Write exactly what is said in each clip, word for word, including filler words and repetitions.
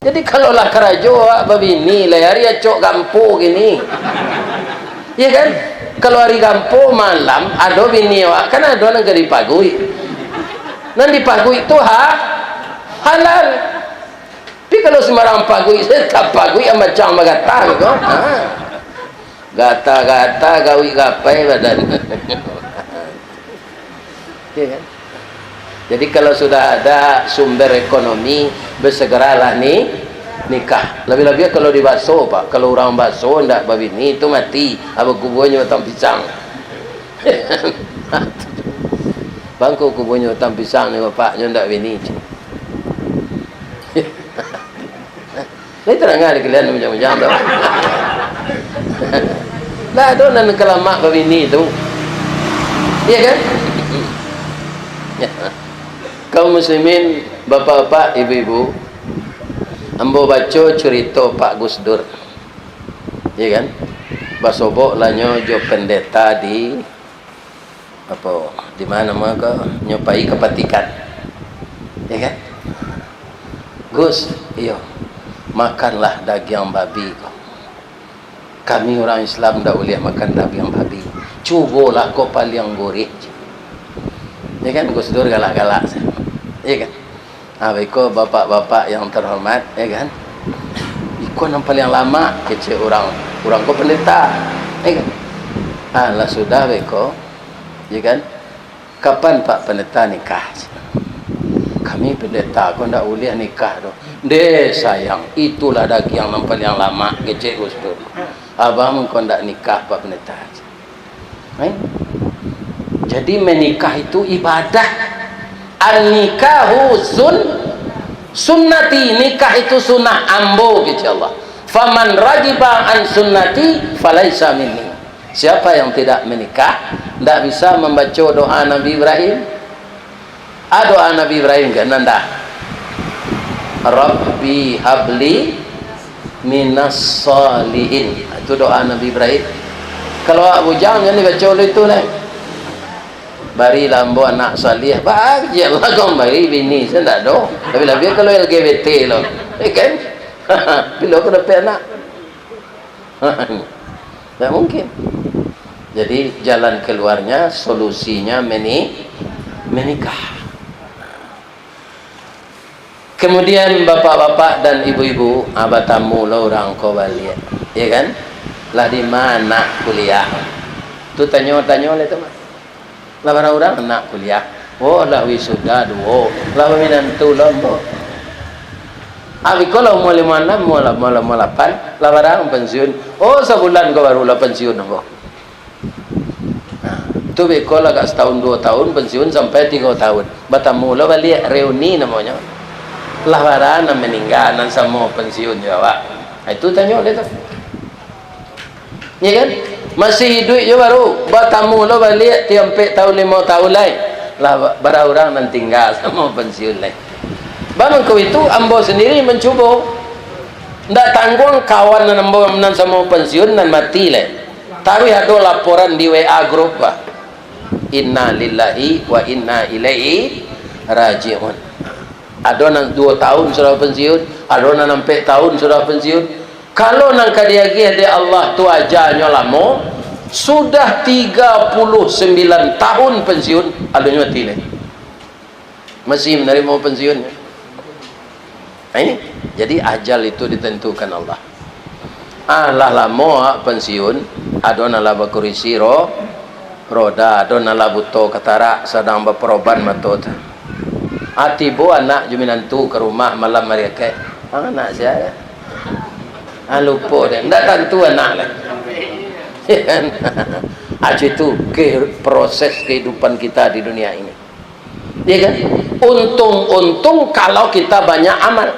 Jadi, kalau lah karajo awak babini, lai ari acok gampo kini. Iya kan? Kalau ari gampo malam, ado bini awak, kan ado nan ka dipaguik. Nan dipaguik tu ha-, halal. Tapi kalau sembarang paguik, tapaguik macam bagatang ko. Ha. Gata-gata gawik gapai badan. Ya kan? Jadi, kalau sudah ada sumber ekonomi, bersegeralah ni, nikah. Lebih-lebih kalau di baso, Pak. Kalau urang baso ndak babini, itu mati. Aba kubuanyo batang pisang. Bangko kubuanyo batang pisang ni, bapaknyo ndak bini. Lai tadanga di kalian macam-macam tu. Lah, ado nan ka lamak babini tu. Iya kan? Kaum muslimin, bapak-bapak, ibu-ibu, ambo baco curito Pak Gus Dur. Iya kan? Basobok lah nyo jo pendeta di apo, di ma namo ko, nyo pai ka Vatikan. Ya kan? "Gus, iyo, makanlah dagiang babi ko. Kami urang Islam ndak buliah makan dagiang babi. Cubolah ko paliang gurih." Ya kan? Gus Dur galak-galak sajo. Ya kan? Ah, baiko, bapak-bapak yang terhormat, ya kan? Iko nan paliang lamak, kecek urang, urang ko pendeta, ya kan? Ah, lah sudah baiko, ya kan? "Kapan, Pak Pendeta, nikah?" "Kami pendeta ko ndak buliah nikah doh." "Ndeh sayang, itulah dagiang nan paliang lamak," kecek Gus Dur. "Abang ko ndak nikah, Pak Pendeta." Eh? Jadi, menikah itu ibadah. "An-nikahu sun-, sunnati," nikah itu sunnah ambo, kecek Allah. "Faman ragiba an sunnati, falaisa minni." Siapa yang tidak menikah, ndak bisa membaca doa Nabi Ibrahim. Ah, doa Nabi Ibrahim kan, nan dah, "Rabbi habli minas salihin." Itu doa Nabi Ibrahim. Kalau awak bujang, jan dibaco dulu itu, lai. "Barilah ambo anak salih." Bagialah kau bari bini, saya ndak do. Tapi labiah kalau L G B T lo. Ya kan? Bilo kau dapek anak. Tak mungkin. Jadi, jalan keluarnya, solusinya meni-, menikah. Kemudian, bapak-bapak dan ibu-ibu, ah, batamu lo urang ko baliak, ya kan? "Lah di ma anak kuliah?" Tu tanyo-tanyo lai tu mah. "Lah bara urang anak kuliah?" "Oh, lah wisuda duo, lah baminantu lo ambo." "Abih ko lah umua limo anam, umua la-, umua la-, umua lapan, lah bara ang pensiun?" "Oh, sabulan ko baru lah pensiun ambo." Nah, tu beko lah agak setahun duo tahun, pensiun sampai tigo tahun. Batamu lo baliak, reuni namonyo. "Lah bara nan maningga, nan samo pensiun jo awak?" Nah, itu tanyo dek tu. Ya kan? Masih iduik jo baru, batamu lo baliak tiok ampek tahun, limo tahun lai. "Lah ba-, bara urang nan tingga samo pensiun lai?" Bamangko itu, ambo sendiri mancubo. Ndak tangguang kawan nan ambo nan samo pensiun nan mati lai. Taruih ado laporan di W A grup, bah. Inna lillahi wa inna ilaihi raji'un. Ado nan duo tahun sudah pensiun, ado nan ampek tahun sudah pensiun. Kalau nan ka diagiah dek Allah tu ajalnyo lamo, sudah tiga puluh sembilan tahun pensiun, alun nyo mati lai. Masih manarimo pensiun. Nah, ini, jadi ajal itu ditentukan Allah. Ah, lah lamo awak pensiun, ado nan lah bakurisi ro-, roda, ado nan lah buto katarak, sadang baparoban mato tu. Ah, tibo anak jo minantu ka rumah malam ari Akaik. Ah, anak sia? Ah, lupo dek. Ndak tantu anak lah. Ah, itu ke-, proses kehidupan kita di dunia ini. Ya kan? Untung-untung kalau kita banyak amal.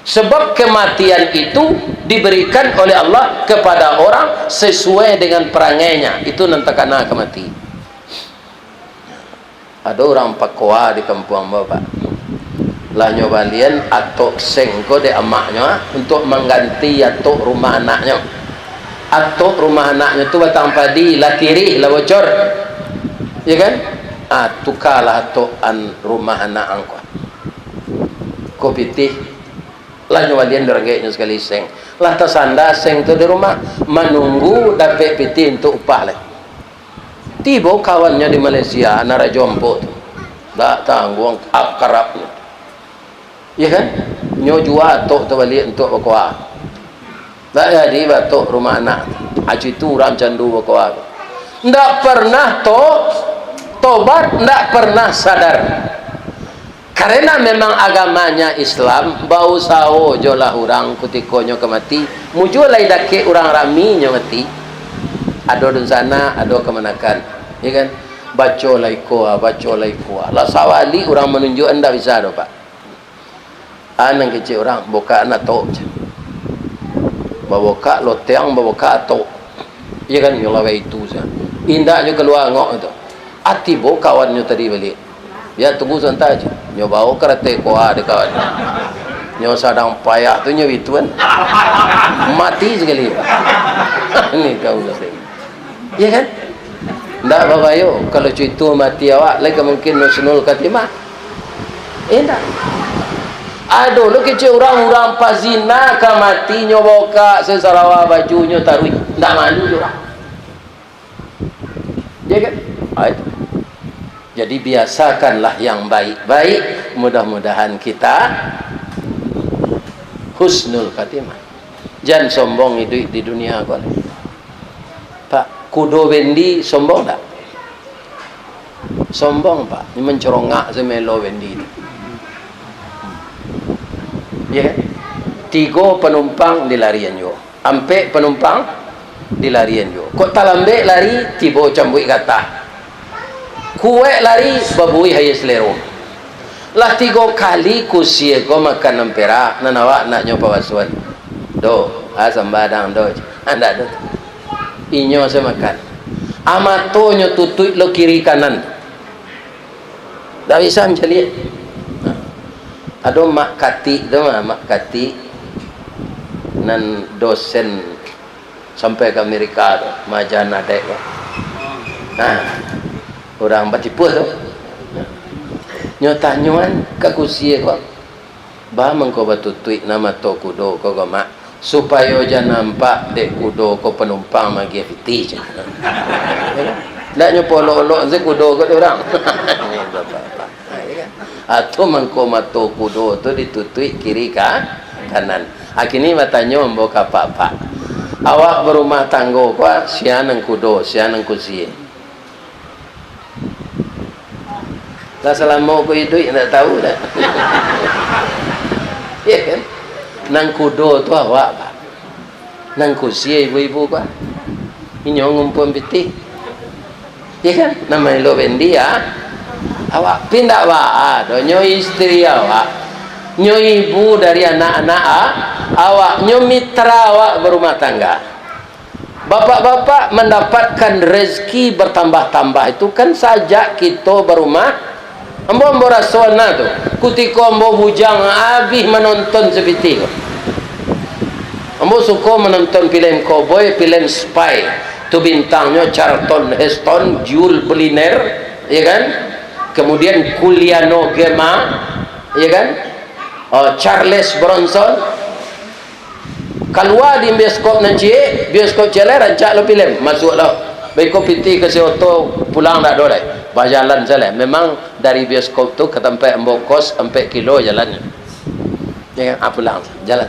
Sebab kematian itu diberikan oleh Allah kepada orang sesuai dengan perangainya. Itu nan takana ka mati. Ado urang pakoa di kampuang ambo, Pak. Lah nyo balian atok seng ko dek amaknyo, ah, untuak mangganti atok rumah anaknyo. Atok rumah anaknyo tu batang padi, lah kirih, lah bocor. Ya kan? Ah, tukalah atok an-, rumah anak ang ko. Ko pitih. Lah nyo balian di rangkeknyo sakali seng. Lah tasanda seng tu di rumah, manunggu dapek pitih untuak upah lai. Tibo kawannyo di Malaysia, nan rajo ampok tu. Dak tangguang ap-, karapnyo. Iyo kan? Nyo jua atok tu baliak untuak bakoa. Dak jadi baatok rumah anak. Acu itu urang candu bakoa tu. Ndak pernah to-, tobat, ndak pernah sadar. Karena memang agamanya Islam, bausaho jolah urang kutikonyo ka mati, mujua lai dakek urang rami nyo mati. Ado dunsanak, ado kamanakan. Ya kan? Baco lai ko, baco lai ko. Lah sawali urang manunjuak, ndak bisa doh, Pak. Ah, nan kecek urang, bokak atok, ceh. Babokak lotiang, babokak atok. Iya kan, nyo laweh itu sa. Indak nyo kalua angok tu. Ati bo kawannyo tadi baliak. Yo, tunggu sabanta, ceh. Nyo bao karate koa di kawannyo. Nyo sadang payah tu nyo bituan. Mati sakali. Ni kau kasih. Iya kan? Ndak babayo. Kalau cuito mati awak, lai ka mungkin husnul khatimah. Indak. Ado lo kecek urang, urang pazina ka mati, nyo bokak sasarawa bajunyo taruih. Ndak malu jo urang. Iya kan? Ah, itu. Jadi, biasakanlah yang baik-baik. Mudah-mudahan kita husnul khatimah. Jan sombong iduik di dunia ko. Pak, kudo bendi sombong dak? Sombong, Pak. Nyo mancorongak samelo bendi tu. Ya kan? Tigo panumpang dilarian juo. Ampek panumpang dilarian juo. Kok talambek lari, tibo cambuik gatah. Kuaik lari, babuih aia salero. Lah tigo kali kusia ko makan nan perak, nan awak nak nyo pabasuahan. Do, ah, sambadang do. Andak do. Inyo se makan. Ah, matonyo tutuik lo kiri kanan. Ndak bisa mancaliak. Ado Mak Katik tu mah, Mak Katik nan dosen sampai ka Amerika tu, maaja anak dek ko. Nah, urang batipuah tu. Nyo tanyoan ka kusia ko, "Ba mangko batutuik na mato kudo ko, ko Mak, supayo jan nampak dek kudo ko panumpang magiah pitih," ceh. Ndak nyo polok-olok se kudo ko dek urang. Ni bapak-bapak. Ha, ya kan? Atau mangko mato kudo tu ditutuik kiri ka kanan. Akini batanyo ambo ka apak-apak. Awak barumah tanggo ko, sia nan kudo, sia nan kusia? Lah salamo ko iduik, ndak tahu dah. Ya kan? Nan kudo tu awak, Pak. Nan kusia ibu-ibu ko. Inyo ngumpuan pitih. Ya kan? Nan maelo bendi, ah, awak. Pi ndak baa doh, nyo istri awak. Nyo ibu dari anak-anak, ah, awak. Nyo mitra awak barumah tangga. Bapak-bapak mandapatkan rezeki bertambah-tambah itu kan sajak kito barumah. Ambo, ambo raso na tu, kutiko ambo bujang, abih manonton sapitih ko. Ambo suko manonton filem koboi, filem spy. Tu bintangnyo Charlton Heston, Yul Brynner, ya kan? Kemudian Giuliano Gemma, ya kan? Oh, Charles Bronson. Kalua di bioskop nan ciek, bioskop ciek lai rancak lo filem, masuak lo. Beko pitih ka si oto, pulang dak ado lai. Bajalan sajo. Memang dari bioskop tu ka tampek ambo kos ampek kilo jalannyo. Ya, ah, pulang, jalan.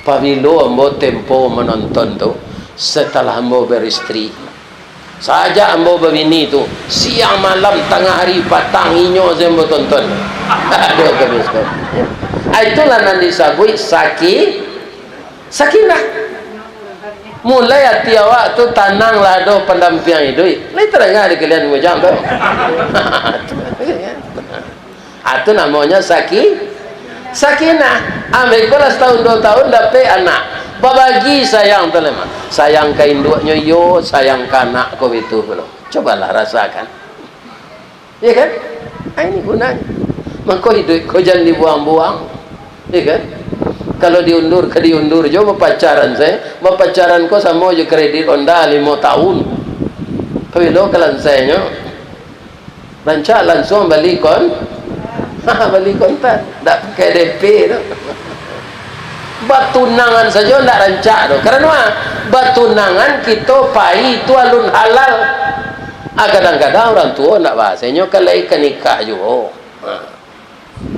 Pabilo ambo tempo manonton tu, setelah ambo beristri. Sajak ambo babini tu, siang malam, tangah hari, patang, inyo se ambo tonton. Ado ka bioskop. Ah, itulah nan disabuik saki-, sakinah. Mulai ati awak tu tanang lah, ado pandampiang iduik. Lai tadanga di kalian bujang tu. Ah, tu namonyo saki-, sakinah. Ambek ko lah satahun duo tahun dapek anak. Babagi sayang tu lai mah. Sayang ka induaknyo iyo, sayang ka anak ko itu pulo. Cobalah rasakan. Ya kan? Ah, ini gunanyo. Mako iduik ko jan dibuang-buang. Ya kan? Kalau diundur, ka diundur jo bapacaran sajo. Bapacaran ko samo jo kredit Honda limo tahun. Pabilo ka lansainyo? Rancak lansuang bali kon-, bali kontan, ndak pakai D P tu. Batunangan sajo ndak rancak doh. Karano a? Batunangan kito pai tu alun halal. A, kadang-kadang urang tuo ndak bahasanyo ka lai ka nikah juo. Ha.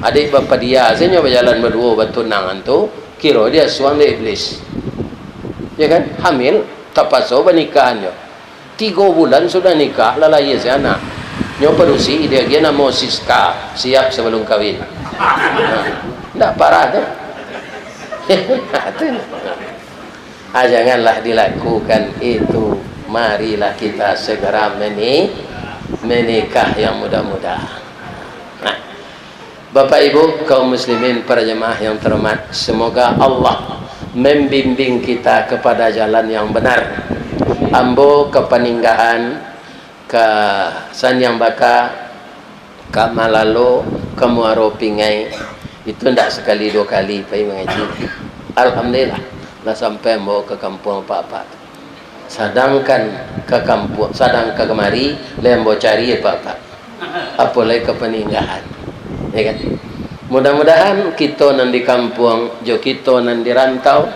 Adik bapadia sajo bajalan baduo batunangan tu, kiro diasuang dek iblis. Ya kan? Hamil, tapaso banikahan jo. Tigo bulan sudah nikah, lah lahia se anak. Nyo padusi, diagiah namo Siska, siap sabalum kawin. Nah, ndak parah tu. Tu. Ah, janganlah dilakukan itu. Marilah kita segera meni-, menikah yang muda-muda. Nah, Bapak Ibu, kaum muslimin, para jemaah yang terhormat, semoga Allah membimbing kita kepada jalan yang benar. Ambo ka Paninggahan, ka Saniang Baka, ka Malalo, ka Muaro Pingai, itu ndak sakali duo kali pai mangaji. Alhamdulillah, lah sampai ambo ka kampuang apak-apak tu. Sadangkan ka kampuang, sadang ka kamari, lai ambo cari apak-apak. Apo lai ka Paninggahan. Ya kan? Mudah-mudahan kito nan di kampuang, jo kito nan di rantau,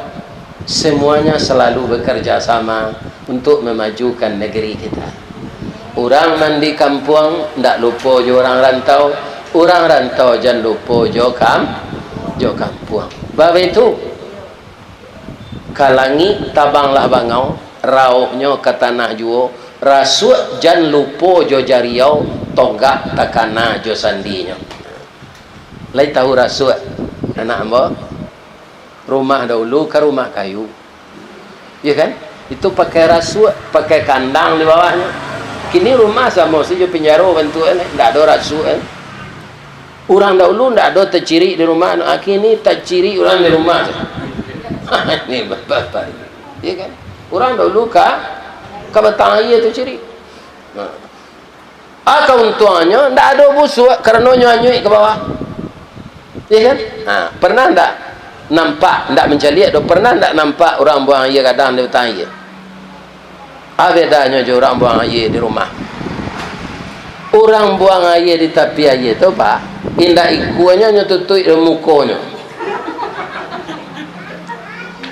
semuanya selalu bekerja sama untuk memajukan negeri kita. Urang nan di kampuang ndak lupo jo urang rantau, urang rantau jan lupo jo kam-, jo kampuang. Babaitu, ka langik tabanglah bangau, rauhnyo ka tanah juo, rasuak jan lupo jo jariau, tonggak takana jo sandinyo. Lai tahu rasuak, anak ambo? Rumah dahulu ka rumah kayu. Ya kan? Itu pakai rasuak, pakai kandang di bawahnyo. Kini rumah samo sajo pinjaro bantuaknyo, ndak ado rasuak, kan? Urang dahulu ndak ado tacirik di rumah, ah, kini tacirik urang di rumah tu. Ini bapak-bapak. Ya kan? Urang dahulu ka, ka batang aia tacirik. Nah. Ah, kauntuangannyo, ndak ado busuak, karano nyo anyuik ka bawah. Iya kan? Ha, pernah ndak nampak, ndak mancaliak doh, pernah ndak nampak urang buang aia gadang di batang aia? Ah, bedanyo jo urang buang aia di rumah. Urang buang aia di tapi aia tu, Pak, indak ikuanyo nyo tutuik doh mukonyo.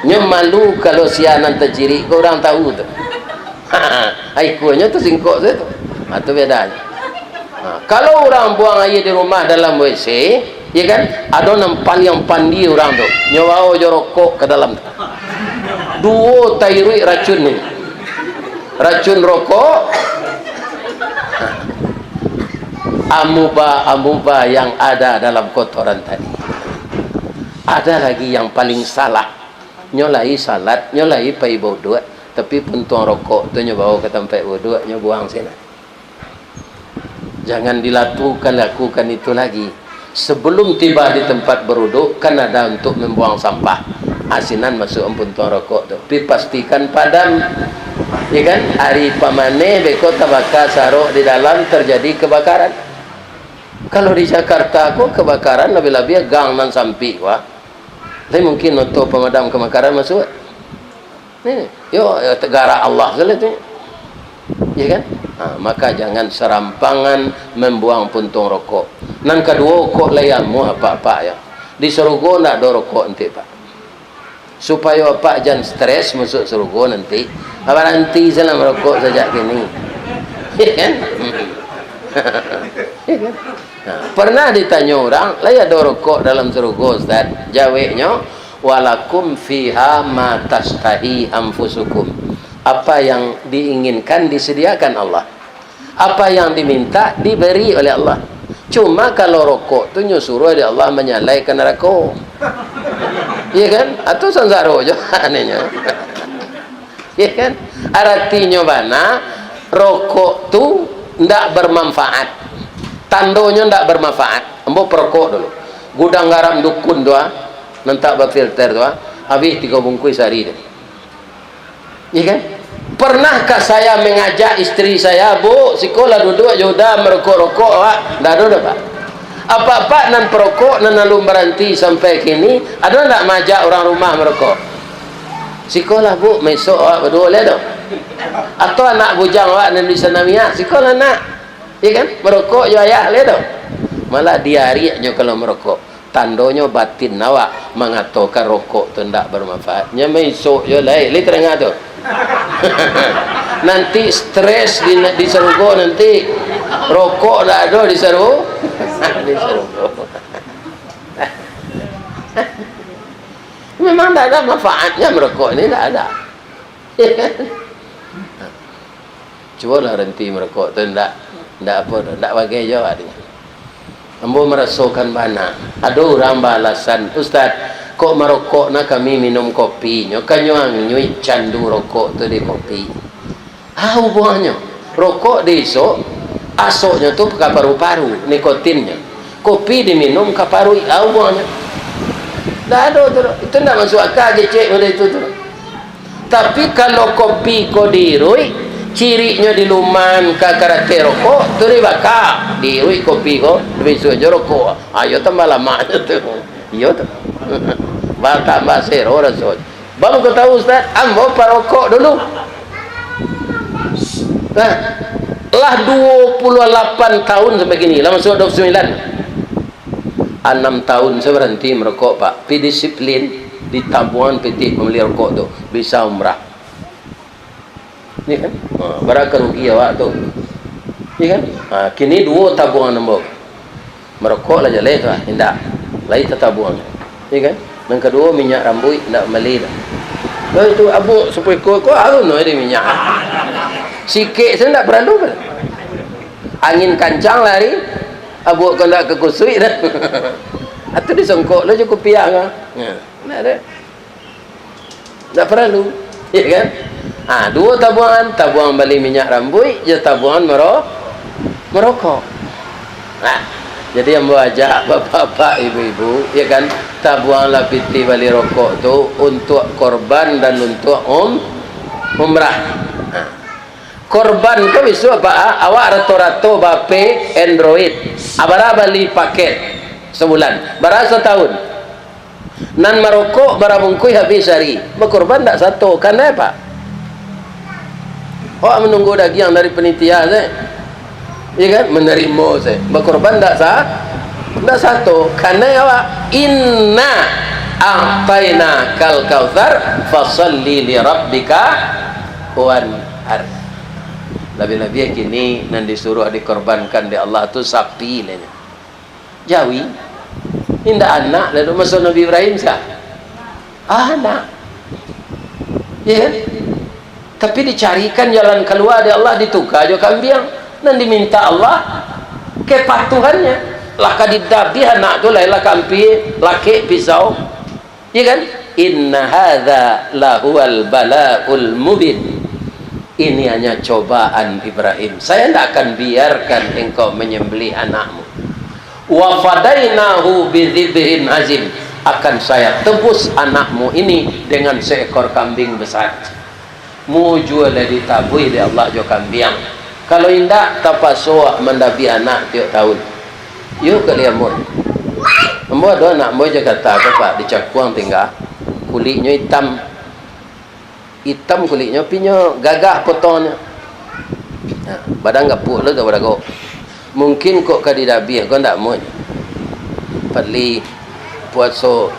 Nyo malu kalau sia nan tacirik ko urang tahu tu. Ikuanyo tasingkok sajo tu. Ha, tu bedanyo. Ha, kalau urang buang aia di rumah dalam W C, ya kan? Ado nan paliang pandai urang tu. Nyo bao jo rokok ka dalam tu. Duo tairuik racun ni. Racun rokok. Amuba-amuba yang ada dalam kotoran tadi. Ada lagi yang paling salah. Nyo lai salat, nyo lai pai bauduak, tapi puntuang rokok tu nyo bao ka tampek bauduak, nyo buang sinan. Jangan dilakukan, lakukan itu lagi. Sebelum tiba di tempat beruduk, kan ada untuk membuang sampah. Ah, sinan masuak puntuang rokok tu. Tapi pastikan padam. Ya kan? Ari pamaneh, beko tabaka sarok di dalam, terjadi kebakaran. Kalau di Jakarta ko kebakaran, labiah-labiah gang nan sampik, wah. Lai mungkin oto pemadam kebakaran masuak. Ni, yo, yo, garak Allah sajo tu. Ya kan? Ha, maka jangan serampangan membuang puntung rokok. Nan kaduo, kok lai amuah apak-apak yo. Di sarugo ndak ado rokok nanti, Pak. Supayo apak jan stres masuak sarugo nanti, baranti salah marokok sajak kini. Ya kan? Ya kan? Nah, pernah ditanyo urang, "Lai ado rokok dalam sarugo, Ustaz?" Jaweknyo, "Walakum fiha ma tastahi anfusukum." Apa yang diinginkan disediakan Allah. Apa yang diminta diberi oleh Allah. Cuma kalau rokok tu nyo suruah dek Allah manyalai ka narako. Iya kan? Atau sansaro jo aninyo. Iya kan? Aratinyo bana, rokok tu ndak bermanfaat. Tandonyo ndak bermanfaat. Ambo perokok dulu. Gudang garam dukun tu ah, nan tak bafilter tu ah, habis tigo bungkuih sehari tu. Iya kan? Pernahkah saya mengajak istri saya, "Bu, sikolah duduak jo uda marokok-rokok, awak?" Ndak ado doh, Pak. Apak-apak nan perokok, nan alun baranti sampai kini, ado ndak maajak urang rumah marokok? "Sikolah, Bu, mesok awak baduo," lai ado? Atau anak bujang awak nan di Sanawiyah, "Sikolah, Nak." Iya kan? Marokok jo ayah, lai ado? Malah diariaknyo kalau marokok. Tandonyo batin awak mangatokan rokok tu ndak bermanfaat. Nyo maisok jo lai, lai tadanga tu. Nanti stres di, di sarugo nanti. Rokok ndak ado di saru-, di sarugo. Memang ndak ada manfaatnya merokok ni, ndak ada. Cubolah ranti marokok tu, ndak, ndak apo tu, ndak bagai jo awak tu. Ambo marasokan bana. Ado urang baalasan, "Ustaz, kok marokok nah kami minum kopi nyo, ka nyo anyuik candu rokok tu di kopi." Ah, hubungannyo. Rokok diisok, asoknyo tu ka paru-paru, nikotinnyo. Kopi diminum ka paruik, ah, hubungannyo. Ndak ado tu, itu ndak masuak aka kecek model itu tu. Tapi, kalau kopi ko diiruik, cirinyo diluman ka karateh rokok, tu dibaka, diiruik kopi ko, dibisuak jo rokok. Ayo tambah lamaknyo tu. Iyo tu. Batambah sero rasonyo. Bang, ko tahu, Ustaz, ambo parokok dulu. Nah, lah dua puluh lapan tahun sampai kini, lah masuak dua puluh sembilan. Anam tahun saya baranti marokok, Pak. Pi disiplin, ditabuangan pitih pambali rokok tu. Bisa umrah. Iya kan? Ha, bara ka rugi awak tu. Iya kan? Ha, kini duo tabuangan ambo. Marokok lah jaleh tu lah. Indak. Lai tatabuang. Iya kan? Nan kaduo, minyak rambuik indak mambali tu. Lah itu abuak sapuluah iko, ko alun no di minyak. Sikek sajo indak paralu. Angin kancang lari, abuak ko ndak ka kusuik dah. Atu disongkok lo jo kupiah ka. Ya, ndak ado. Ndak paralu, ya kan? Ha, duo tabuangan, tabuang bali minyak rambuik, jo tabuangan maro-, marokok. Nah, jadi ambo ajak bapak-bapak, ibu-ibu, ya kan? Tabuanglah pitih bali rokok tu untuak korban dan untuak um-, umrah. Nah, Korban ko bisuak, Pak, ah, awak rato-rato ba-H P Android. Ah, bara bali paket sabulan? Bara satahun? Nan marokok bara bungkuih habih sahari. Bakorban ndak sato? Kanai, Pak. Awak manunggu dagiang dari panitia se. Iya kan? Manarimo se. Bakorban ndak sa-, ndak sato. Kanai awak. Inna a'tainakal kautsar, fasalli li rabbika wanhar. Labiah-labiah kini nan disuruah dikorbankan dek Allah tu sapi lah nyo. Jawi. Indak anak lah dek maso Nabi Ibrahim sa. Anak. Iya kan? Tapi dicarikan jalan kalua dek Allah, dituka jo kambiang. Nan diminta Allah kepatuhannyo. Lah ka didabiah anak tu, lah, lah ka ampia, lakek pisau. Iya kan? Inna hadza lahuwal bala'ul mubin. Ini hanya cobaan, Ibrahim. Saya ndak akan biarkan engkau menyembelih anakmu. Wa fadainahu bidzibhin azim. Akan saya tebus anakmu ini dengan seekor kambing besar. Mujua lah ditabuih dek Allah jo kambiang. Kalau indak, tapaso mandabiah anak tiok tahun. Yo, kali ambo. Ambo ado anak ambo Jakarta tu, Pak, di Cakuang tingga. Kuliknyo itam. Itam kuliknyo, pinyo gagah potongnyo. Nah, badan gapuak lo tu badago. Mungkin kok ka didabiah ko ndak muah. Padli puaso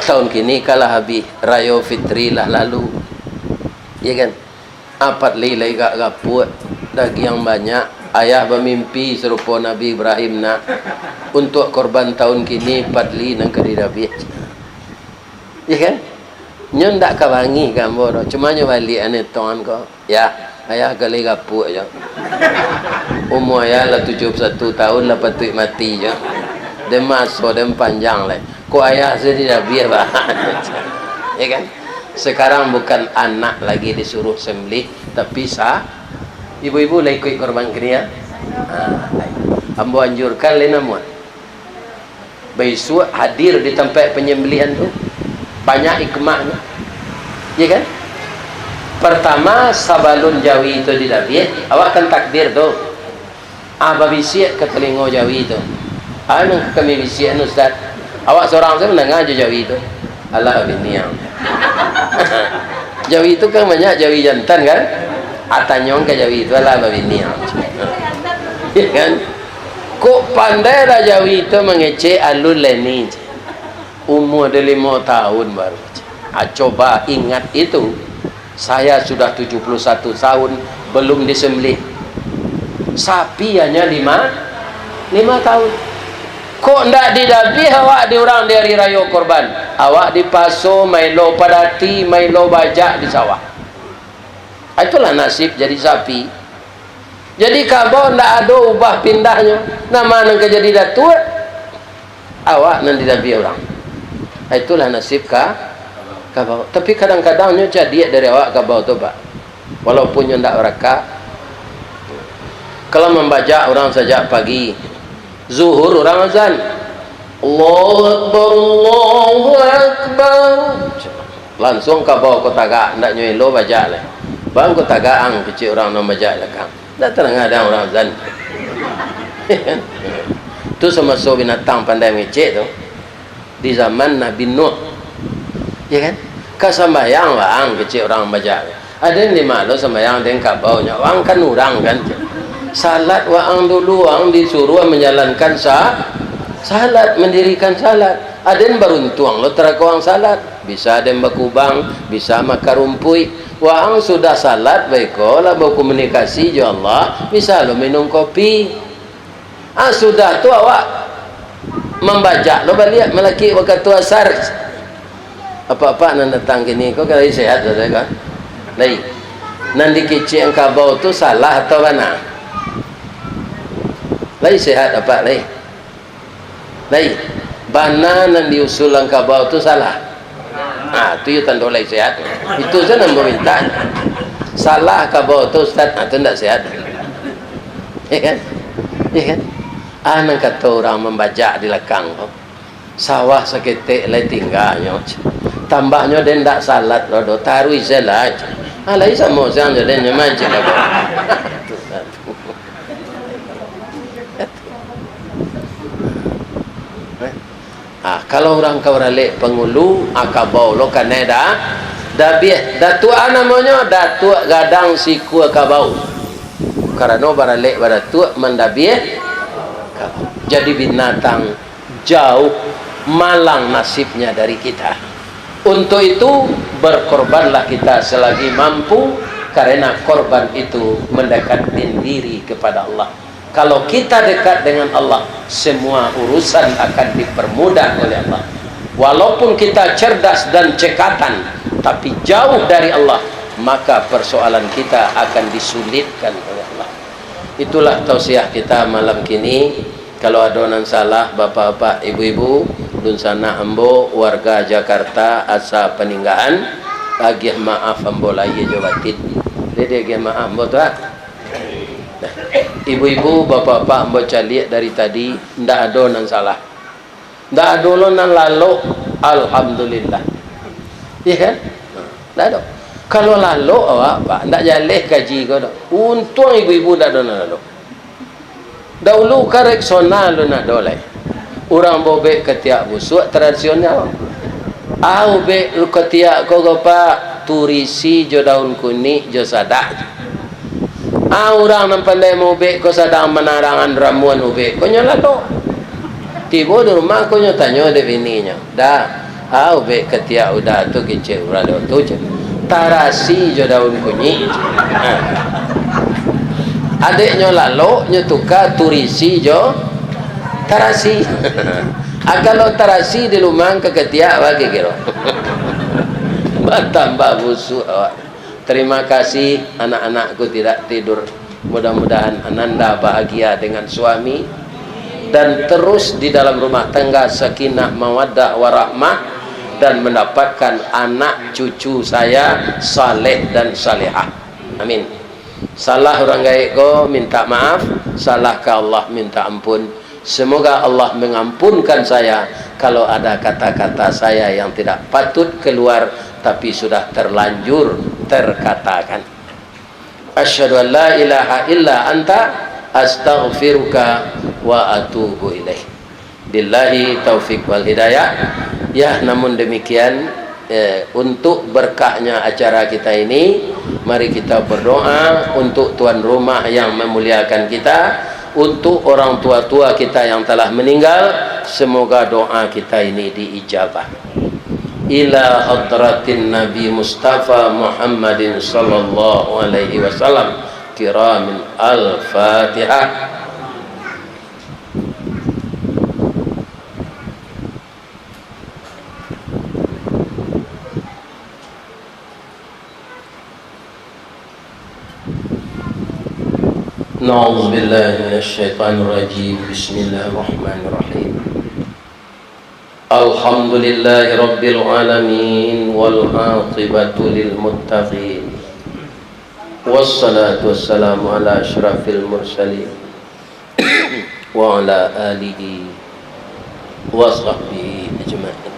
tahun kini ka lah habih, Rayo Fitri lah lalu. Iya kan? Apat lai, lai gak gapuak, dagiang banyak, ayah bamimpi sarupo Nabi Ibrahim nak, untuak korban tahun kini, Padli nan ka didabiah. Iya kan? Nyo ndak ka bangih ka ambo doh, cuma nyo baliak aneh tongan ko. Ya, ayah ka lai gapuak jo. Umua ayah lah tujuah puluah satu tahun, lah patuik mati jo. Den maso den panjang lai. Kok ayah se didabiah, Pak? Ya kan? Sekarang bukan anak lagi disuruh sembelih, tapi sa-, ibu-ibu lah ikuik korban kini, ya? Ha, lai. Ambo anjurkan lai namuah. Baisuak hadir di tampek panyambalihan tu. Banyak hikmahnyo. Ya kan? Pertama, sabalun jawi tu didabiah, awak kan takbir tu. Ah, babisiak ka talingo jawi tu. Ah, nan ka kami bisiak anu, Ustaz. Awak sorang sajo mandanga jo jawi tu. Alah, babiniang. Jawi tu kan banyak jawi jantan, kan? Ah, tanyong ka jawi tu, alah, babiniang. Ya, kan? Kok pandai lah Jawi tu mangecek alun lai ni, cek. Umua dia limo tahun baru, cek. Ah, coba ingat itu. Saya sudah tujuh puluh satu tahun, belum disembelih. Sapi hanya lima, lima tahun. Kok ndak didabiah awak di urang di hari rayo korban? Awak dipaso mailo padati, mailo bajak di sawah. Itulah nasib jadi sapi. Jadi kabau ndak ado ubah pindahnyo. Nama nan ka jadi datuak? Awak nan didabiah urang. Itulah nasib ka-, kabau. Tapi kadang-kadang nyo cadiak dari awak kabau tu, Pak. Walaupun nyo ndak barakak. Kalau mambajak urang sajak pagi, zuhur urang azan. Allahu Akbar, Allahu Akbar. Lansuang kabau ko tagak, ndak nyo elo bajak lai. Bang ko tagak ang, kecek urang nan bajak lakang. Ndak tadanga dek ang urang azan. Tu samaso binatang pandai mangecek tu. Di zaman Nabi Nuh. Ya kan? Ka sambayang waang kecek urang bajak. Aden di ma lo sambayang den kabau nyo. Waang kan urang kan. Salat waang dulu, waang disuruah manjalankan sa-, salat, mandirikan salat. Aden baruntuang lo tarako waang salat. Bisa den bakubang, bisa makan rumpuik. Waang sudah salat baiko lah bakomunikasi jo Allah, bisa lo minum kopi. Ah, sudah tu awak mambajak lo baliak malakik wakatu asar. Apak-apak nan datang kini ko kan lai sehat sudah kan? Lai. Nan dikecek ang kabau tu salah atau bana? Lai sehat apak lai? Lai. Bana nan diusul ang kabau tu salah. Ah, tu yo tando lai sehat. Itu sajo nan baminta. Salah kabau tu, Ustaz. Ah, tu ndak sehat. Ya kan? Ya kan? Ah, nan kato urang mambajak di lakang tu. Sawah saketek lai tingganyo. Tambahnyo den ndak salat lo do, taruih se lah. Ah, lai samo siang jo den nyaman cek kabau. Ah, kalau urang ka baralek pangulu, ah, kabau lo kanai da-, dabiah. Datuak a namonyo, Datuak Gadang Sikua Kabau. Karano baralek badatuak mandabiah kabau. Jadi binatang jauh malang nasibnya dari kita. Untuk itu, berkorbanlah kita selagi mampu, karena korban itu mendekatkan diri kepada Allah. Kalau kita dekat dengan Allah, semua urusan akan dipermudah oleh Allah. Walaupun kita cerdas dan cekatan, tapi jauh dari Allah, maka persoalan kita akan disulitkan oleh Allah. Itulah tausiah kita malam kini. Kalau ado nan salah, bapak-bapak, ibu-ibu, dunsanak ambo, warga Jakarta, asa Paninggahan, agiah maaf ambo lahia jo batin. Jadi agiah maaf ambo tu, ah. Nah, ibu-ibu, bapak-bapak, ambo caliak dari tadi, ndak ado nan salah. Ndak ado lo nan lalok, alhamdulillah. Iya kan? Ndak ado. Kalau lalok awak, Pak, ndak jaleh kaji ko doh. Untuang ibu-ibu ndak ado nan lalok. Daulu kan Rexona alun ado lai. Urang baubek katiak busuak tradisional. Ah, ubek katiak ko, ko, Pak, turisi jo daun kunik jo sadak. Ah, urang nan pandai maubek ko sadang manarangan ramuan ubek ko nyo lalok. Tibo di rumah ko nyo tanyo dek bininyo, "Da, ah, ubek katiak uda tu kicek urang tu," cek. "Tarasi jo daun kunyik," cek. Ha. Adeknyo lalok, nyo tuka turisi jo tarasi. Ah, kalau tarasi di lumang ka katiak, baa kiro-kiro? Batambah busuak awak. Terima kasih, anak-anakku tidak tidur. Mudah-mudahan Ananda bahagia dengan suami dan terus di dalam rumah tangga sakinah, mawaddah, warahmah, dan mendapatkan anak cucu saya saleh dan salehah. Amin. Salah urang gaek ko, minta maaf. Salah ka Allah, minta ampun. Semoga Allah mengampunkan saya kalau ada kata-kata saya yang tidak patut keluar, tapi sudah terlanjur terkatakan. Asyhadu an la ilaha illa anta, astaghfiruka wa atubu ilaik. Billahi taufik wal hidayah. Ya, namun demikian, eh, untuk berkahnya acara kita ini, mari kita berdoa untuk tuan rumah yang memuliakan kita, Untuk orang tua-tua kita yang telah meninggal, semoga doa kita ini diijabah. Ila hadratin Nabi Mustafa Muhammadin sallallahu alaihi wasallam. Kiramin. Al-Fatihah. أعوذ بالله من الشيطان الرجيم. بسم الله الرحمن الرحيم. الحمد لله رب العالمين، والعاقبة للمتقين، والصلاة والسلام على أشرف المرسلين، وعلى آله وصحبه أجمعين.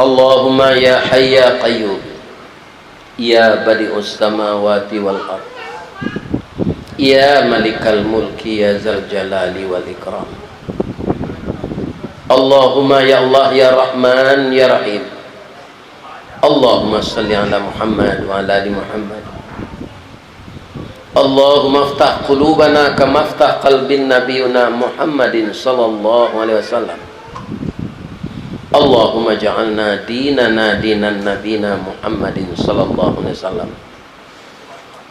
اللهم يا حي يا قيوم، يا بديع السماوات والأرض، يا ملك الملك، يا ذا الجلال والإكرام. اللهم يا الله يا رحمن يا رحيم. اللهم صل على محمد وعلى آل محمد. اللهم افتح قلوبنا كما افتح قلب نبينا محمد صلى الله عليه وسلم. اللهم اجعلنا ديننا دين نبينا محمد صلى الله عليه وسلم،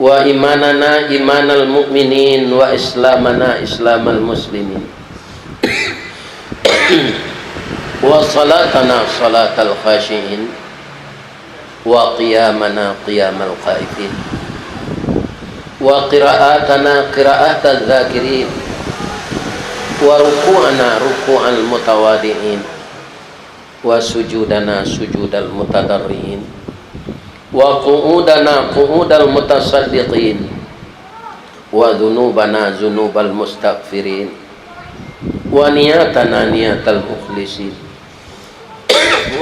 وإيماننا إيمان المؤمنين، وإسلامنا إسلام المسلمين، وصلاتنا صلاة الخاشعين، وقيامنا قيام الخائفين، وقراءتنا قراءة الذاكرين، وركوعنا ركوع المتواضعين، وسجودنا سجود المتضرعين، وقعودنا قعود المتصدقين، وذنوبنا ذنوب المستغفرين، ونياتنا نيات المخلصين،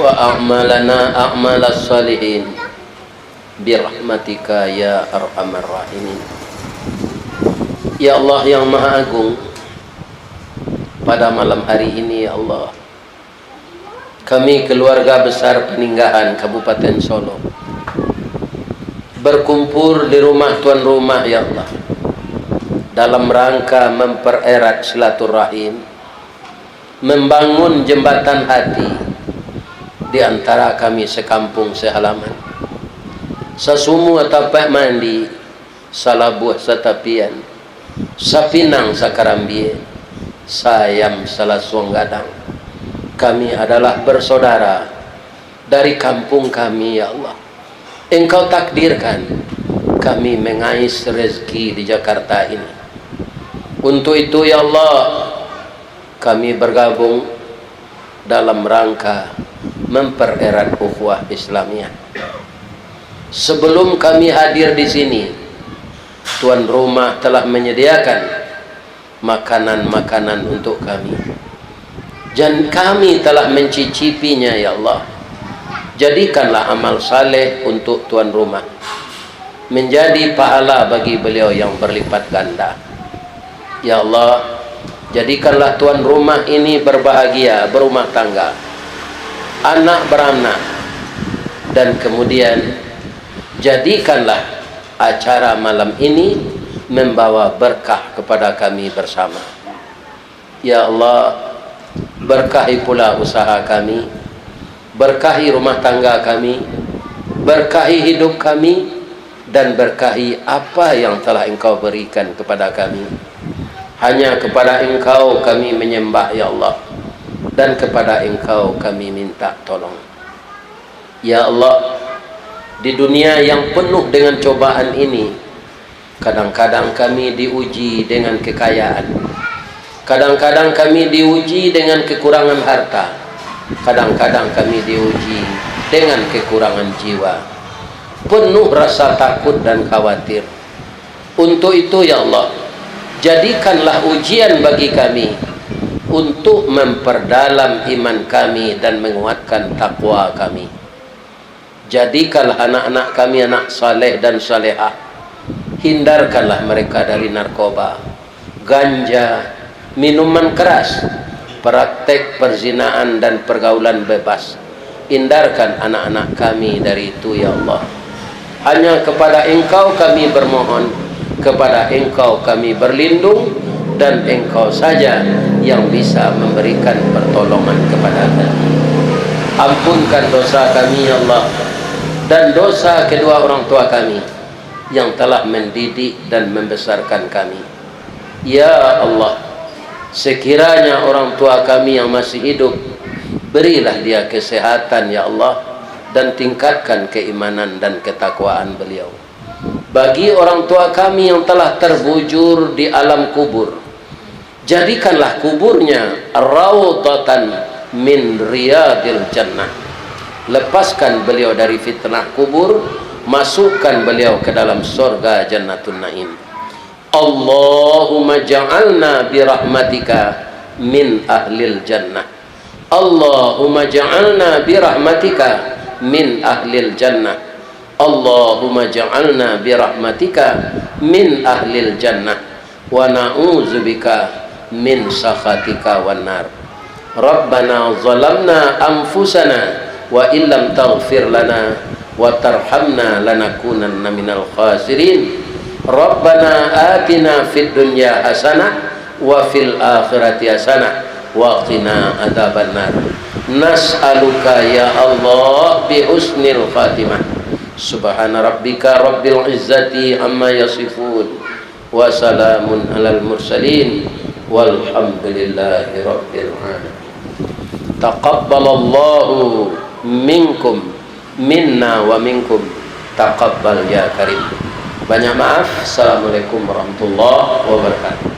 وأعمالنا أعمال الصالحين، برحمتك يا أرحم الراحمين. Ya Allah yang Maha Agung, pada malam hari ini, ya Allah, kami keluarga besar Paninggahan Kabupaten Solok berkumpul di rumah tuan rumah, ya Allah, dalam rangka mempererat silaturahim, membangun jembatan hati di antara kami sekampung sehalaman, sasumua tampek mandi, salabuah satapian, sapinang sakarambia, saayam salasuang gadang. Kami adalah bersaudara dari kampung kami, ya Allah. Engkau takdirkan kami mengais rezeki di Jakarta ini. Untuk itu, ya Allah, kami bergabung dalam rangka mempererat ukhuwah Islamiah. Sebelum kami hadir di sini, tuan rumah telah menyediakan makanan-makanan untuk kami. Dan kami telah mencicipinya, ya Allah. Jadikanlah amal saleh untuk tuan rumah menjadi pahala bagi beliau yang berlipat ganda. Ya Allah, jadikanlah tuan rumah ini berbahagia, berumah tangga, anak beranak, dan kemudian jadikanlah acara malam ini membawa berkah kepada kami bersama. Ya Allah, berkahi pula usaha kami, berkahi rumah tangga kami, berkahi hidup kami, dan berkahi apa yang telah Engkau berikan kepada kami. Hanya kepada Engkau kami menyembah, ya Allah, dan kepada Engkau kami minta tolong. Ya Allah, di dunia yang penuh dengan cobaan ini, kadang-kadang kami diuji dengan kekayaan, kadang-kadang kami diuji dengan kekurangan harta, kadang-kadang kami diuji dengan kekurangan jiwa, penuh rasa takut dan khawatir. Untuk itu, ya Allah, jadikanlah ujian bagi kami untuk memperdalam iman kami dan menguatkan takwa kami. Jadikanlah anak-anak kami anak saleh dan salehah. Hindarkanlah mereka dari narkoba, ganja, minuman keras, praktek perzinaan dan pergaulan bebas. Hindarkan anak-anak kami dari itu, ya Allah. Hanya kepada Engkau kami bermohon, Kepada Engkau kami berlindung, dan Engkau saja yang bisa memberikan pertolongan kepada kami. Ampunkan dosa kami, ya Allah, dan dosa kedua orang tua kami yang telah mendidik dan membesarkan kami. Ya Allah, sekiranya orang tua kami yang masih hidup, berilah dia kesehatan, ya Allah, dan tingkatkan keimanan dan ketakwaan beliau. Bagi orang tua kami yang telah terbujur di alam kubur, jadikanlah kuburnya raudhatan min riyadil jannah. Lepaskan beliau dari fitnah kubur, masukkan beliau ke dalam sorga Jannatun Naim. Allahumma ja'alna birahmatika min ahlil jannah. Allahumma ja'alna birahmatika min ahlil jannah. Allahumma ja'alna birahmatika min ahlil jannah. Wa na'udzubika min sakhatika wan nar. Rabbana zalamna anfusana wa illam taghfir lana wa tarhamna lanakunanna minal khasirin. Rabbana atina fid dunya hasanah wa fil akhirati hasanah wa qina adzabannar. Nas'aluka ya Allah bi husnil khatimah. Subhana rabbika rabbil izzati amma yasifun. Wa salamun alal mursalin. Walhamdulillahi rabbil alamin. Taqabbalallahu minkum, minna wa minkum. Taqabbal ya karim. Banyak maaf. Assalamualaikum warahmatullahi wabarakatuh.